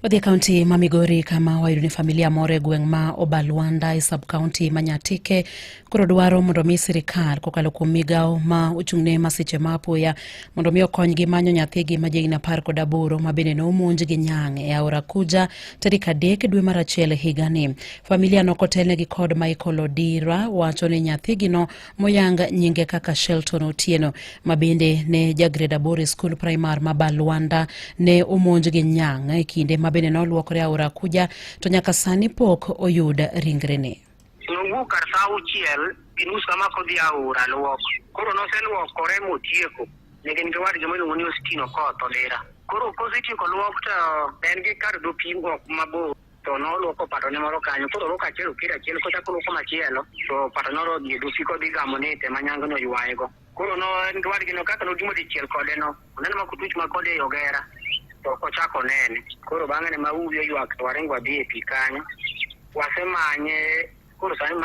Wadhi e kaunti ma Migori kama wayudo ni familia moro e gweng' ma Obalwanda e sub kaunti ma Nyatike koro dwaro mondo mi sirikal kokalo kuom migawo ma ochung'ne masiche ma apoya mondo mi okonygi manyo nyathigi ma jahigni 18 ma bende ne omonj gi nyang' e aora Kuja tarik 3 dwe mar 1 higani. Familia no kotelnegi kod Michael Odira wacho ni nyathigino moyang nyinge kaka Shelton Otieno ma bende ne ja grade 8 e skul primar ma Balwanda ne omonj gi nyang' e kinde ma bende noluokore aora Kuja to nyaka sani pok oyud ringrene. Nowuok kar sa 6:30 kama kodhi aora luok. Koro noseluokore motieko. Ne gin gi wadgi miluongo ni Ostino Koth Odira. Koro kosetieko luok to en gi kar dho pi ok mabor. To noluoko patone moro kanyo. Koro oluoko achiel okiro achiel kochako oluoko machielo to patone moro odhi e dho pi kodhi gamo nete ma nyang'no ywaye go. Koro no en gi wadgi no kaka notimo dichiel kode no. Oneno ma kotuch ma kode e ogera to ok ochako onene. Koro bang'e ne ma uwi oywak to waringo wadhi e pi kanyo. Wasemanye koro sani ma.